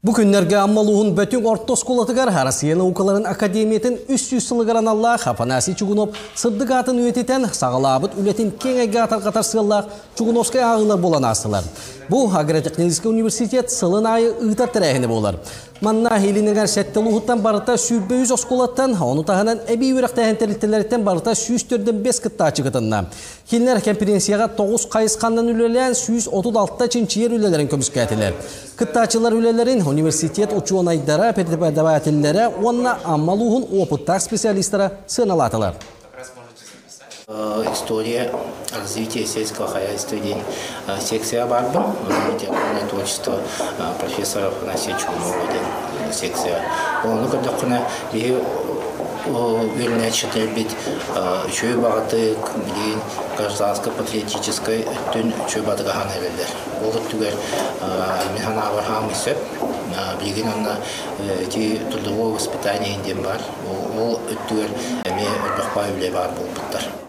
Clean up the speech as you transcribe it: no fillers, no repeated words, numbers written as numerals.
Бу күннэргэ Амма улууһун Бөтүҥ орто оскуолатыгар Россия наукаларын академиятын 300 сылыгар аналлаах Афанасий Чугунов сырдык аатын үйэтитэн саҕалаабыт үлэтин киэҥ эйгэ тарҕатар сыаллаах Чугуновскай ааҕыылар буолан аастылар. Бу агротехнический университет сылын аайы ыытар тэрээһинэ буолар. Манна Илинигэр сэттэ улууһуттан барыта 23 оскуолаттан, ону таһынан эбии үөрэхтээһин тэрилтэлэриттэн барыта 145 кыттааччы кытынна. Кинилэр кэмпириэнсийэҕэ тоҕус хайысханан үлэлээн 136 чинчийэр үлэлэрин көмүскээтилэр. Кыттааччылар үлэлэрин университет учуонайдара, преподавателлэрэ уонна Амма улууһун опыттаах специалистара сыаналаатылар. История развития сельского хозяйства диэн секция баарбын. Литературное творчество профессора Афанасия Чугунова диэн секция. Ону көрдөххүнэ биһи үөрэнээччилэрбит үчүгэй баҕатык, билигин гражданско-патриотическай өттүн үчүгэй баҕатык аһаан эрэллэр. Ол өттүгэр мин санаабар хаамый сөп. Билигин онно ити трудовое воспитание диэн баар. Ол өттүгэр эмиэ элбэх баай үлэ баар буолбуттар.